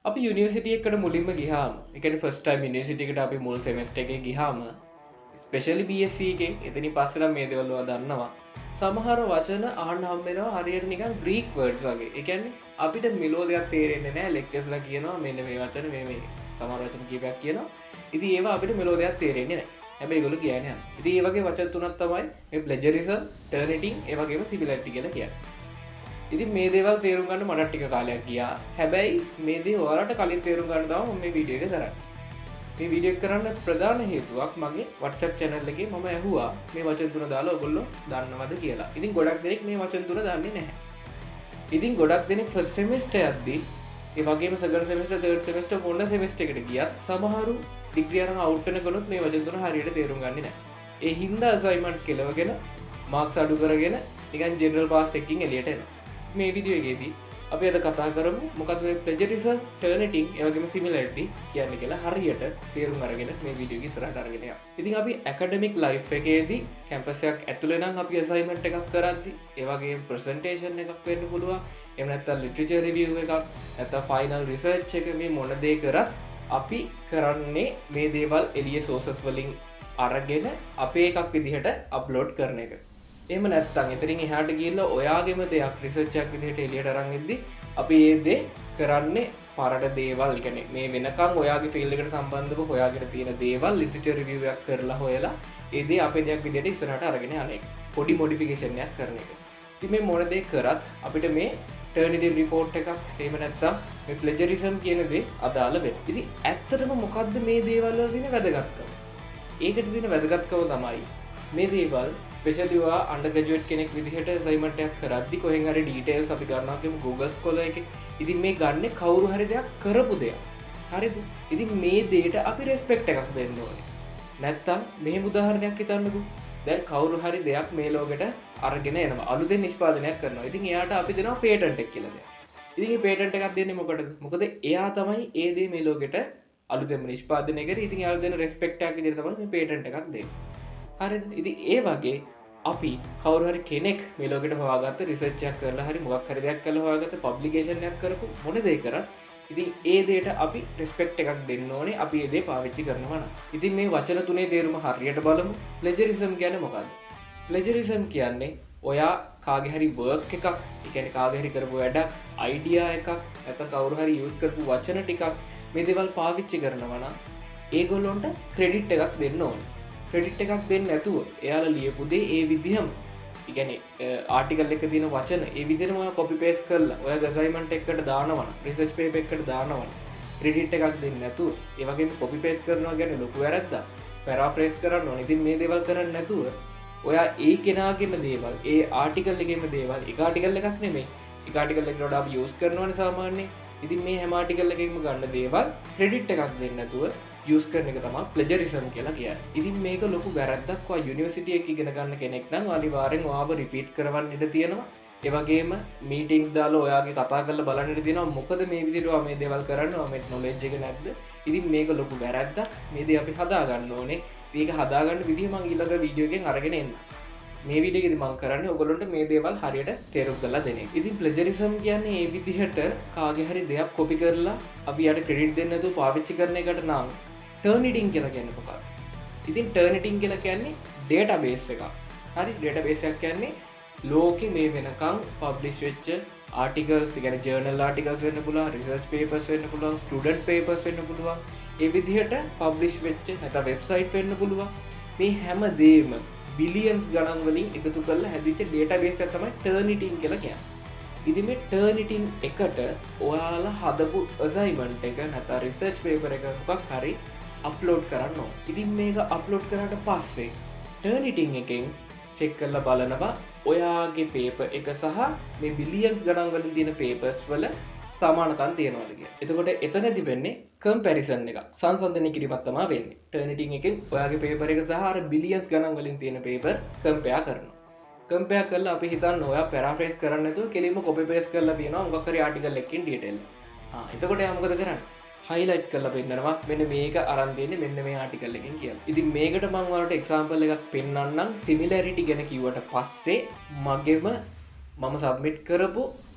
අපි යුනිවර්සිටි එකට මුලින්ම ගිහාම, ඒ කියන්නේ ෆස්ට් ටයිම් යුනිවර්සිටි එකට අපි මුල් සෙමෙස්ටර් එකේ ගිහාම, ස්පෙෂලි BSc එකෙන් එතනින් පස්සේ නම් මේ දේවල් ඔයා දන්නවා. සමහර වචන අහන්න හම්බ වෙනවා හරියට නිකන් ග්‍රීක් වර්ඩ්ස් වගේ. ඒ කියන්නේ අපිට මෙලෝ දෙයක් තේරෙන්නේ නැහැ. ලෙක්චර්ස්ලා කියනවා මෙන්න මේ වචන, මේ මේ සමහර වචන කීපයක් කියනවා. ඉතින් ඒවා අපිට මෙලෝ දෙයක් තේරෙන්නේ නැහැ. හැබැයි ඒගොල්ලෝ කියන්නේ නැහැ. ඉතින් ඒ වගේ වචන තුනක් තමයි මේ ප්ලෙජරිසම්, ටර්නිටින්, ඒ වගේම සිමිලැරිටි කියලා කියන්නේ. ඉතින් මේ දේවල් තේරුම් ගන්න මටත් ටික කාලයක් ගියා. හැබැයි මේ දේ ඔයාලට කලින් තේරුම් ගන්න තමයි මම මේ වීඩියෝ එක කරන්නේ. මේ වීඩියෝ එක කරන්න ප්‍රධාන හේතුවක් මගේ WhatsApp channel එකේ මම ඇහුවා මේ වචන තුන දාලා ඔයගොල්ලෝ දන්නවද කියලා. ඉතින් ගොඩක් දෙනෙක් මේ වචන තුන දන්නේ නැහැ. ඉතින් ගොඩක් දෙනෙක් ෆස්ට් සෙමෙස්ටර් යද්දී, ඒ වගේම සෙකන්ඩ් සෙමෙස්ටර්, තර්ඩ් සෙමෙස්ටර් මොන සෙමෙස්ටර් එකට ගියත් සමහරු ඩිග්‍රී අරන් අවුට් වෙනකනුත් මේ වචන තුන හරියට තේරුම් ගන්නේ නැහැ. ඒ හින්දා අසයින්මන්ට් කෙලවගෙන මාක්ස් අඩු කරගෙන නිකන් ජෙනරල් පාස් එකකින් එළියට එනවා. මේ වීඩියෝ එකේදී අපි අද කතා කරමු මොකද්ද මේ ප්ලෙජරිසම්, ටර්නිටින්, ඒ වගේම සිමිලැරිටි කියන්නේ කියලා හරියට තේරුම් අරගෙන මේ වීඩියෝ එක ඉස්සරහට අරගෙන යමු. ඉතින් අපි ඇකඩමික් ලයිෆ් එකේදී කැම්පස් එකක් ඇතුලේ නම් අපි අසයින්මන්ට් එකක් කරද්දී, ඒ වගේම ප්‍රසන්ටේෂන් එකක් වෙන්න පුළුවන්, එහෙම නැත්නම් ලිටරචර් රිවිව් එකක්, නැත්නම් ෆයිනල් රිසර්ච් එක, මේ මොන දේ කරත් අපි කරන්නේ මේ දේවල් එළිය සෝසස් වලින් අරගෙන අපේ එකක් විදිහට අප්ලෝඩ් කරන එක. එහෙම නැත්නම් එතනින් එහාට ගිහිල්ලා ඔයාගේම දෙයක් රිසර්ච් එකක් විදිහට එළියට අරන් එද්දි අපි ඒ දේ කරන්නේ පරණ දේවල්, ඒ කියන්නේ මේ වෙනකන් ඔයාගේ ෆීල්ඩ් එකට සම්බන්ධව හොයාගෙන තියෙන දේවල් ලිටරචර් රිවිව් එකක් කරලා හොයලා ඒ දේ අපේ දෙයක් විදිහට ඉස්සරහට අරගෙන යන එක. පොඩි මොඩිෆිකේෂන් එකක් කරන එක. ඉතින් මේ මොන දේ කරත් අපිට මේ ටර්නිටින් රිපෝට් එකක්, එහෙම නැත්නම් මේ ප්ලෙජරිසම් කියන දේ අදාළ වෙනවා. ඉතින් ඇත්තටම මොකද්ද මේ දේවල් වල තියෙන වැදගත්කම? ඒකට තියෙන වැදගත්කම තමයි මේ දේවල් ස්පෙෂලි ඔයා අන්ඩර් ග්‍රැජුවේට් කෙනෙක් විදිහට අසයින්මන්ට් එකක් කරද්දි කොහෙන් හරි ඩීටේල්ස් අපි ගන්නවා කියමු Google Scholar එකේ. ඉතින් මේ ගන්නෙ කවුරු හරි දෙයක් කරපු දෙයක්. හරිද? ඉතින් මේ දේට අපි රෙස්පෙක්ට් එකක් දෙන්න ඕනේ. නැත්තම් මෙහෙම උදාහරණයක් හිතන්නකෝ. දැන් කවුරු හරි දෙයක් මේ ලෝකෙට අරගෙන එනවා. අලුතෙන් නිෂ්පාදනයක් කරනවා. ඉතින් එයාට අපි දෙනවා පේටන්ට් එක කියලා දෙයක්. ඉතින් මේ පේටන්ට් එකක් දෙන්නේ මොකටද? මොකද එයා තමයි ඒ දේ මේ ලෝකෙට අලුතෙන්ම නිෂ්පාදනය කරේ. ඉතින් එයාට දෙන රෙස්පෙක්ට් එකක් විදිහට තමයි මේ පේටන්ට් එකක් දෙන්නේ. හරිද? ඉතින් ඒ වගේ අපි කවුරු හරි කෙනෙක් මේ ලෝකෙට හොයාගත්ත රිසර්ච් එකක් කරලා හරි මොකක් හරි දෙයක් කරලා හොයාගත්ත පබ්ලිකේෂන් එකක් කරපු මොන දේ කරත් ඉතින් ඒ දේට අපි රෙස්පෙක්ට් එකක් දෙන්න ඕනේ අපි ඒ දේ පාවිච්චි කරනවා නම්. ඉතින් මේ වචන තුනේ තේරුම හරියට බලමු. ප්ලෙජරිසම් කියන්නේ මොකද්ද? ප්ලෙජරිසම් කියන්නේ ඔයා කාගේ හරි වර්ක් එකක්, ඒ කියන්නේ කාගේ හරි කරපු වැඩක්, අයිඩියා එකක්, නැත්නම් කවුරු හරි යූස් කරපු වචන ටිකක් මේ දේවල් පාවිච්චි කරනවා නම් ඒගොල්ලොන්ට ක්‍රෙඩිට් එකක් දෙන්න ඕනේ. ක්‍රෙඩිට් එකක් දෙන්නේ නැතුව එයාලා ලියපු දේ ඒ විදිහම, ඒ කියන්නේ, ආටිකල් එක තියෙන වචන ඒ විදිහටම ඔයා කොපි පේස්ට් කරලා ඔයාගේ අසයින්මන්ට් එකකට දානවා නම්, රිසර්ච් පේපර් එකකට දානවා නම් ක්‍රෙඩිට් එකක් දෙන්නේ නැතුව, ඒ වගේම කොපි පේස්ට් කරනවා කියන්නේ ලොකු වැරැද්දක්, පැරාෆ්‍රේස් කරන්න ඕනේ. ඉතින් මේ දේවල් කරන්නේ නැතුව ඔයා ඒ කෙනාගේම දේවල්, ඒ ආටිකල් එකේම දේවල්, එක ආටිකල් එකක් නෙමෙයි, එක ආටිකල් එකකට වඩා අපි යූස් කරනවනේ සාමාන්‍යයෙන්. ඉතින් මේ හැම ආටිකල් එකකින්ම ගන්න දේවල් ක්‍රෙඩිට් එකක් දෙන්නේ නැතුව යූස් කරන එක තමයි ප්ලෙජරිසම් කියලා කියන්නේ. ඉතින් මේක ලොකු වැරැද්දක්. ඔයා යුනිවර්සිටි එකේ ඉගෙන ගන්න කෙනෙක් නම් අනිවාර්යෙන් ඔයාව රිපීට් කරවන්න ඉඩ තියෙනවා. ඒ වගේම මීටින්ග්ස් දාලා ඔයාගේ කතා කරලා බලන්න ඉඩ තියෙනවා. මොකද මේ විදිහට ඔයා මේ දේවල් කරන්නේ, ඔයා මේ නොලෙජ් එක නැද්ද? ඉතින් මේක ලොකු වැරැද්දක්. මේ දේ අපි හදා ගන්න ඕනේ. මේක හදාගන්න විදිහ මං ඊළඟ වීඩියෝ එකෙන් අරගෙන එන්නම්. මේ වීඩියෝ එකේදී මං කරන්නේ ඔයගොල්ලන්ට මේ දේවල් හරියට තේරුම් කරලා දෙන එක. ඉතින් ප්ලෙජරිසම් කියන්නේ මේ විදිහට කාගේ හරි දෙයක් කොපි කරලා අපි යාට ක්‍රෙඩිට් දෙන්නේ නැතුව පාවිච්චි කරන එකට නම් ටර්නිටින් කියලා කියන්නේ මොකක්ද? ඉතින් ටර්නිටින් කියලා කියන්නේ ඩේටාබේස් එකක්. හරි, ඩේටාබේස් එකක් කියන්නේ ලෝකෙ මේ වෙනකන් පබ්ලිෂ් වෙච්ච ආටිකල්ස්, ඒ කියන්නේ ජර්නල් ආටිකල්ස් වෙන්න පුළුවන්, රිසර්ච් පේපර්ස් වෙන්න පුළුවන්, ස්ටුඩන්ට් පේපර්ස් වෙන්න පුළුවන්. ඒ විදිහට පබ්ලිෂ් වෙච්ච නැත්නම් වෙබ්සයිට් වෙන්න පුළුවන්. මේ හැම දෙයක්ම බිලියන්ස් ගණන් වලින් එකතු කරලා හැදිච්ච ඩේටාබේස් එක තමයි ටර්නිටින් කියලා කියන්නේ. ඉතින් මේ ටර්නිටින් එකට ඔයාලා හදපු අසයින්මන්ට් එක නැත්නම් රිසර්ච් පේපර් එක මොකක් හරි අප්ලෝඩ් කරන්න ඕන. ඉතින් මේක අප්ලෝඩ් කරාට පස්සේ ටර්නිටින් එකෙන් චෙක් කරලා බලනවා ඔයාගේ පේපර් එක සහ මේ බිලියන්ස් ගණන් වලින් තියෙන පේපර්ස් වල සමානකම් තියෙනවද කියලා. එතකොට එතනදි වෙන්නේ කම්පැරිසන් එකක්. සංසන්දනය කිරීමක් තමයි වෙන්නේ. ටර්නිටින් එකෙන් ඔයාගේ පේපර් එක සහ අර බිලියන්ස් ගණන් වලින් තියෙන පේපර් කම්පෙයාර් කරනවා. කම්පෙයාර් කරලා අපි හිතන්න ඔයා පැරාෆ්‍රේස් කරන්නේ නැතුව කෙලින්ම කොපි පේස්ට් කරලා තියෙනවා මොකක් හරි ආටිකල් එකකින් ඩීටේල්. එතකොට එයා මොකද කරන්නේ? හයිලයිට් කරලා පෙන්නනවා මෙන්න මේක අරන් තියෙන්නේ මෙන්න මේ ආටිකල් එකෙන් කියලා. ඉතින් මේකට මං ඔයාලට එක්සැම්පල් එකක් පෙන්නන්නම්. සිමිලැරිටි ගැන කිව්වට පස්සේ මම සබ්මිට් කරපු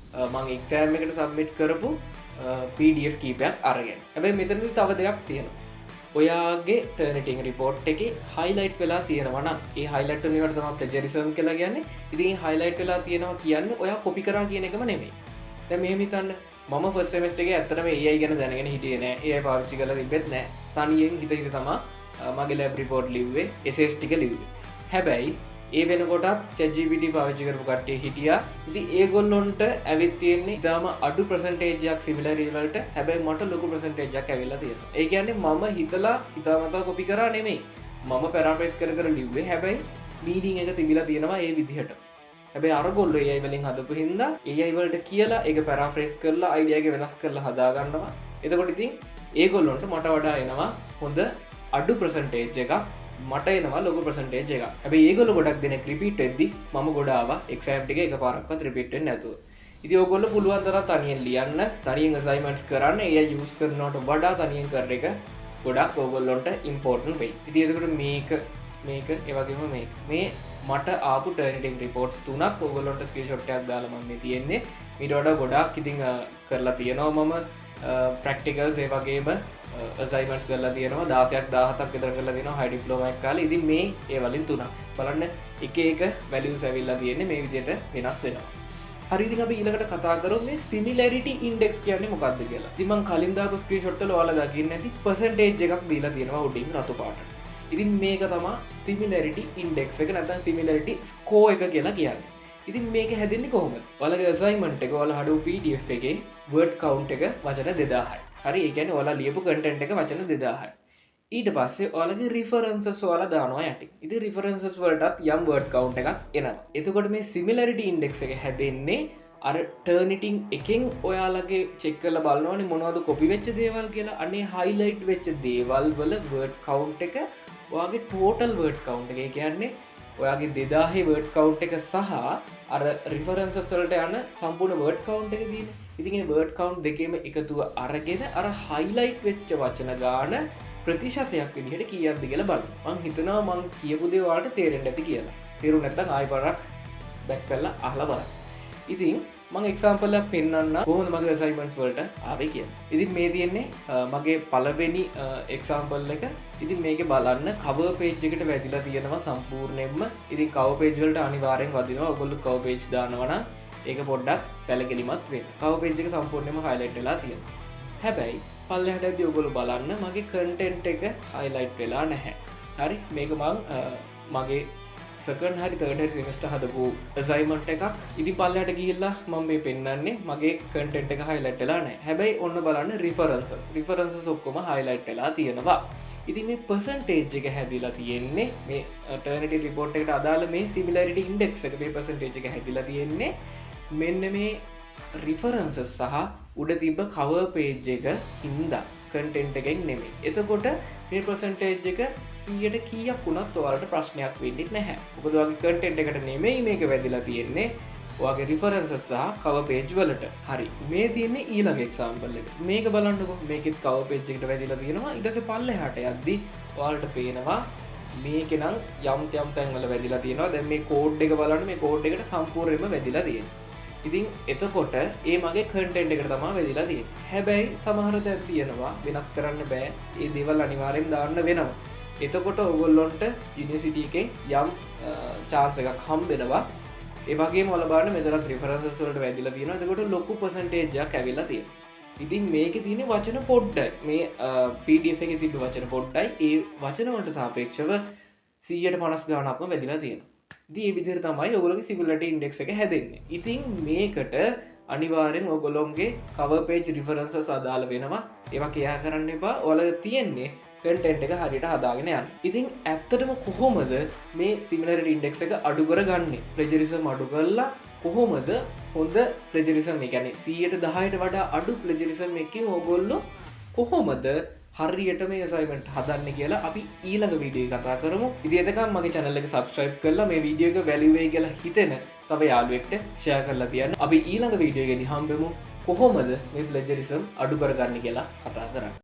මං එක්සෑම් එකට සබ්මිට් කරපු PDF කීපයක් අරගෙන. හැබැයි මෙතනදී තව දෙයක් තියෙනවා. ඔයාගේ ටර්නිටින් රිපෝට් එකේ හයිලයිට් වෙලා තියෙනවා නම් ඒ හයිලයිට් වෙන ඒවාට තමයි ප්ලෙජරිසම් කියලා කියන්නේ. ඉතින් ඒ හයිලයිට් වෙලා තියෙනවා කියන්නේ ඔයා කොපි කරා කියන එකම නෙමෙයි. දැන් මෙහෙම හිතන්න, මම ෆස්ට් සෙමෙස්ටර් එකේ ඇත්තටම AI ගැන දැනගෙන හිටියේ නෑ. AI පාවිච්චි කරලා තිබ්බෙත් නෑ. තනියෙන් හිත හිත තමා මගේ ලැබ් රිපෝට් ලිව්වේ, එසේස් ටික ලිව්වේ. හැබැයි ඒ වෙනකොටත් ChatGPT පාවිච්චි කරපු කට්ටිය හිටියා. ඉතින් ඒගොල්ලොන්ට ඇවිත් තියෙන්නේ ඉතාම අඩු පර්සන්ටේජ් එකක් සිමිලර් වලට. හැබැයි මට ලොකු පර්සන්ටේජ් එකක් ඇවිල්ලා තියෙනවා. ඒ කියන්නේ මම හිතලා හිතාමතා කොපි කරා නෙමෙයි. මම පැරාෆ්‍රේස් කර කර ලිව්වේ. හැබැයි මීනින් එක තිබිලා තියෙනවා ඒ විදිහට. හැබැයි අරගොල්ලෝ AI වලින් හදපු හින්දා AI වලට කියලා ඒක පැරාෆ්‍රේස් කරලා අයිඩියා එක වෙනස් කරලා හදා ගන්නවා. එතකොට ඉතින් ඒගොල්ලොන්ට මට වඩා එනවා හොඳ අඩු පර්සන්ටේජ් එකක්, මට එනවා ලොකු පර්සන්ටේජ් එකක්. හැබැයි ඒගොල්ලෝ ගොඩක් දෙනෙක් රිපීට් වෙද්දි මම ගොඩ ආවා එක්සෑම් ටික එකපාරක්වත් රිපීට් වෙන්නේ නැතුව. ඉතින් ඔයගොල්ලෝ පුළුවන් තරම් තනියෙන් ලියන්න, තනියෙන් අසයින්මන්ට්ස් කරන්න, AI use කරනවට වඩා තනියෙන් කරන එක ගොඩක් ඔයගොල්ලොන්ට ඉම්පෝටන්ට් වෙයි. ඉතින් එතකොට මේක ඒ වගේම මේක මේ මට ආපු ටර්නිටින් රිපෝට්ස් තුනක් ඔයගොල්ලොන්ට ස්ක්‍රීන්ෂොට් එකක් දාලා මම මේ තියෙන්නේ. ඊට වඩා ගොඩාක් ඉතින් කරලා තියෙනවා මම ප්‍රැක්ටිකල්ස් ඒ වගේම අසයින්මන්ට්ස් කරලා තියෙනවා 16ක් 17ක් විතර කරලා තියෙනවා හයි ඩිප්ලෝමා එක කාලේ. ඉතින් මේ ඒ වලින් තුනක් බලන්න එක එක වැලියුස් ඇවිල්ලා තියෙන්නේ මේ විදිහට වෙනස් වෙනවා. හරි, ඉතින් අපි ඊළඟට කතා කරමු මේ සිමිලැරිටි ඉන්ඩෙක්ස් කියන්නේ මොකක්ද කියලා. ඉතින් මං කලින් දාපු ස්ක්‍රීන්ෂොට් වල ඔයාලා දකින්න ඇති පර්සන්ටේජ් එකක් දීලා තියෙනවා උඩින් රතු පාටට. ඉතින් මේක තමා සිමිලැරිටි ඉන්ඩෙක්ස් එක නැත්නම් සිමිලැරිටි ස්කෝර් එක කියලා කියන්නේ. ඉතින් මේක හැදෙන්නේ කොහොමද? ඔයාලගේ අසයින්මන්ට් එක ඔයාලා හදපු PDF එකේ වර්ඩ් කවුන්ට් එක වචන 2000යි. හරි, ඒ කියන්නේ ඔයාලා ලියපු කන්ටෙන්ට් එක වචන 2000යි. ඊට පස්සේ ඔයාලගේ රිෆරන්සස් ඔයාලා දානවා යටින්. ඉතින් රිෆරන්සස් වලටත් යම් වර්ඩ් කවුන්ට් එකක් එනවා. එතකොට මේ සිමිලැරිටි ඉන්ඩෙක්ස් එක හැදෙන්නේ අර ටර්නිටින් එකෙන් ඔයාලගේ චෙක් කරලා බලනවනේ මොනවද කොපි වෙච්ච දේවල් කියලා. අනේ හයිලයිට් වෙච්ච දේවල් වල වර්ඩ් කවුන්ට් එක ඔයාගේ ටෝටල් වර්ඩ් කවුන්ට් එක. ඒ කියන්නේ ඔයාගේ 2000 වර්ඩ් කවුන්ට් එක සහ අර රිෆරන්සස් වලට යන සම්පූර්ණ වර්ඩ් කවුන්ට් එක තියෙන්නේ. ඉතින් මේ වර්ඩ් කවුන්ට් දෙකේම එකතුව අරගෙන අර හයිලයිට් වෙච්ච වචන ගාන ප්‍රතිශතයක් විදිහට කීයක්ද කියලා බලන්න. මං හිතනවා මං කියපු දේ ඔයාලට තේරෙන්න ඇති කියලා. තේරුම් නැත්නම් ආයෙ පාරක් බැක් කරලා අහලා බලන්න. ඉතින් මං එක්සාම්පල් එකක් පෙන්නන්න කොහොමද මගේ අසයින්මන්ට්ස් වලට ආවේ කියලා. ඉතින් මේ තියෙන්නේ මගේ පළවෙනි එක්සාම්පල් එක. ඉතින් මේකේ බලන්න කවර් පේජ් එකට වැදිලා තියෙනවා සම්පූර්ණයෙන්ම. ඉතින් කවර් පේජ් වලට අනිවාර්යෙන් වදිනවා. ඔයගොල්ලෝ කවර් පේජ් දානවා නම් ඒක පොඩ්ඩක් සැලකිලිමත් වෙන්න. කවර් පේජ් එක සම්පූර්ණයෙන්ම හයිලයිට් වෙලා තියෙනවා. හැබැයි පල්ලෙහාට ඇද්දි ඔයගොල්ලෝ බලන්න මගේ කන්ටෙන්ට් එක හයිලයිට් වෙලා නැහැ. හරි, මේක මං මගේ සෙකන්ඩ් හරි තර්ඩ් හරි සෙමෙස්ටර් හදපු අසයින්මන්ට් එකක්. ඉතින් පල්ලෙහාට ගිහිල්ලා මම මේ පෙන්නන්නේ මගේ කන්ටෙන්ට් එක හයිලයිට් වෙලා නැහැ. හැබැයි ඔන්න බලන්න රිෆරන්සස් ඔක්කොම හයිලයිට් වෙලා තියෙනවා. ඉතින් මේ පර්සන්ටේජ් එක හැදිලා තියෙන්නේ මේ ටර්නිටින් රිපෝට් එකට අදාළ මේ සිමිලැරිටි ඉන්ඩෙක්ස් එක මේ පර්සන්ටේජ් එක හැදිලා තියෙන්නේ මෙන්න මේ රිෆරන්සස් සහ උඩ තිබ්බ කවර් පේජ් එක හින්දා කන්ටෙන්ට් එකෙන් නෙමෙයි. එතකොට මේ පර්සන්ටේජ් එක 100ට කීයක් වුණත් ඔයාලට ප්‍රශ්නයක් වෙන්නේ නැහැ. මොකද ඔයාගේ කන්ටෙන්ට් එකට නෙමෙයි මේක වැදිලා තියෙන්නේ. ඔයාගේ රිෆරන්සස් සහ කවර් පේජ් වලට. හරි, මේ තියෙන්නේ ඊළඟ එක්සැම්පල් එක. මේක බලන්නකෝ. මේකෙත් කවර් පේජ් එකට වැදිලා තියෙනවා. ඊට පස්සේ පල්ලෙහාට යද්දි ඔයාලට පේනවා මේකේ නම් යම් යම් තැන්වල වැදිලා තියෙනවා. දැන් මේ කෝඩ් එක බලන්න, මේ කෝඩ් එකට සම්පූර්ණයෙන්ම වැදිලා තියෙනවා. ඉතින් එතකොට ඒ මගේ කන්ටෙන්ට් එකට තමයි වැදිලා තියෙන්නේ. හැබැයි සමහර තැන් තියෙනවා වෙනස් කරන්න බෑ. ඒ දේවල් අනිවාර්යෙන් දාන්න වෙනවා. එතකොට ඔයගොල්ලොන්ට යුනිවර්සිටි එකෙන් යම් චාන්ස් එකක් හම්බ වෙනවා. ඒ වගේම ඔයාලා බලන්න මෙතනත් රිෆරන්සස් වලට වැදිලා තියෙනවා. එතකොට ලොකු පර්සන්ටේජ් එකක් ඇවිල්ලා තියෙනවා. ඉතින් මේකේ තියෙන වචන පොඩ්ඩයි. මේ PDF එකේ තිබ්බ වචන පොඩ්ඩයි. ඒ වචන වලට සාපේක්ෂව 150 ගාණක්ම වැදිලා තියෙනවා. ඉතින් මේ විදිහට තමයි ඔයගොල්ලෝගේ සිමිලැරිටි ඉන්ඩෙක්ස් එක හැදෙන්නේ. ඉතින් මේකට අනිවාර්යෙන් ඔයගොල්ලෝගේ කවර් පේජ් රිෆරන්සස් අදාළ වෙනවා. ඒවා කියා කරන්න එපා. ඔයාලගේ තියෙන්නේ කන්ටෙන්ට් එක හරියට හදාගෙන යන්න. ඉතින් ඇත්තටම කොහොමද මේ සිමිලැරිටි ඉන්ඩෙක්ස් එක අඩු කරගන්නේ? ප්ලෙජරිසම් අඩු කරලා කොහොමද හොඳ ප්ලෙජරිසම්, ඒ කියන්නේ 110ට වඩා අඩු ප්ලෙජරිසම් එකකින් ඔයගොල්ලෝ කොහොමද හරියට මේ අසයින්මන්ට් හදන්නේ කියලා අපි ඊළඟ වීඩියෝ එකේ කතා කරමු. ඉතින් එතකන් මගේ channel එක subscribe කරලා මේ වීඩියෝ එක වැලියු වෙයි කියලා හිතෙන තව යාළුවෙක්ට share කරලා තියන්න. අපි ඊළඟ වීඩියෝ එකේදී හම්බෙමු කොහොමද මේ ප්ලෙජරිසම් අඩු කරගන්නේ කියලා කතා කරන්න.